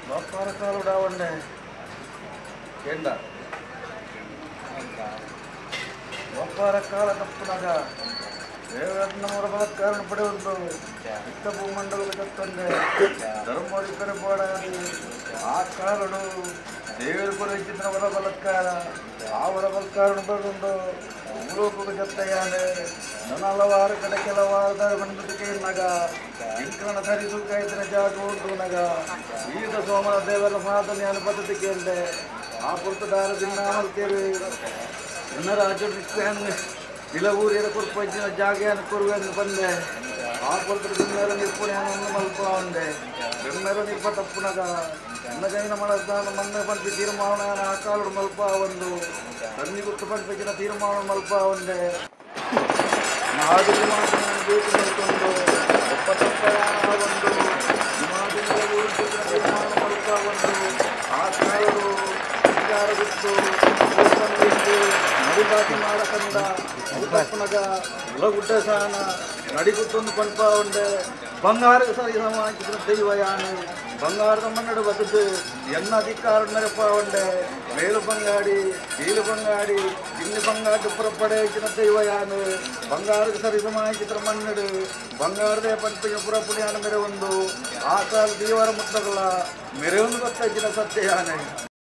ಬಾಪಾರ ಕಾಲುಡಾವಂಡೆ ಕೇಂದ್ರ ಬಾಪಾರ ಕಾಲ ತಪ್ಪುನಾಗ ದೇವರತ್ನ ಬಲತ್ಕಾರಣ ಪಡೆಯುವುದು ಇತ್ತ ಭೂಮಂಡಲದ ಕತ್ತಂದೆ ಧರ್ಮರಿಕರ ಬೋಡಾದಿ ಆ ಕಾಲಡು ದೇವರು ಕೊರಚಿತ್ರ ವರ ಬಲತ್ಕಾರ ಆ ವರ ಬಲತ್ಕಾರಣ ಪಡೆದುಂಡು ಭೂಲೋಕದ ಜೊತೆಯಾನೆ ನನ್ನ ಹಲವಾರು ಕಡೆ ಕೆಲವಾರದ ಬಂದಕ್ಕೆ ನಗ ಇಂಕರಣ ಸರಿಸು ಕಾಯ್ತಿನ ಜಾಗ ಉಂಟು ನಗ ಈಗ ಸೋಮನ ದೇವರ ಸಾಧನೆ ಅನುಪದ್ಧತಿ ಕೇಳಿದೆ ಆ ಪುರ್ತದಾರ ದಿನ ನನ್ನ ರಾಜ್ಯ ಇಲವೂರಿನ ಕುರ್ಪಂಚಿನ ಜಾಗೆಯನ್ನು ಕೊರುವೆಂದು ಬಂದೆ ಆ ಪುರ್ತದ ಬೆಮ್ಮೆರ ನಿಪ್ಪುಣೆಯನ್ನು ಮಲ್ಪ ಒಂದೆ ಬೆಮ್ಮೆರ ನಿಪ್ಪ ತಪ್ಪುನಗ ನನ್ನ ಮಳದಾನ ಮನ್ನ ಪಂಪಿ ತೀರ್ಮಾನ ಆ ಕಾಲುಡು ಮಲ್ಪ ಒಂದು ತನ್ನಿ ಗುತ್ತು ಪಂಪಿನ ತೀರ್ಮಾನ ಮಲ್ಪ ಒಂದೆ ಮಹಾದಿನ ಬೇಕು ಮಲ್ಕೊಂಡು ಒಪ್ಪ ತಪ್ಪಯಾನ ಒಂದು ತೀರ್ಮಾನ ಮಲ್ಪ ಒಂದು ಆ ಕಾಲುಡು ಅಧಿಕಾರ ಗುತ್ತು ನಡಿಬಾಕಿ ಮಾಡಕಂದ ತಪ್ಪನಗ ಉಲಗುಡ್ಡ ಸಾನ ನಡಿಗುತ್ತೊಂದು ಪಂಪ ಉಂಡೆ ಬಂಗಾರ ಸರಿ ಸಮಾಜಿಸಿದ ದೈವ ಯಾನು ಬಂಗಾರದ ಮನ್ನಡು ಬದುಕು ಎನ್ನ ಅಧಿಕಾರ ಮೆರಪ ಉಂಡೆ ಮೇಲು ಬಂಗಾಡಿ ಕೀಳು ಬಂಗಾಡಿ ಇನ್ನು ಬಂಗಾಡು ಪುರಪಡೆ ದೈವ ಯಾನು ಬಂಗಾರದ ಸರಿ ಸಮಾಜಿಸಿದ ಮನ್ನಡು ಬಂಗಾರದೇ ಪಂಪಿನ ಪುರಪುಡಿಯಾನ ಮೆರೆ ಒಂದು ಆ ಕಾಲ ದೇವರ ಮುತ್ತಗಳ ಮೆರೆ ಒಂದು ಗೊತ್ತಾಜಿನ ಸತ್ಯ ಯಾನೆ.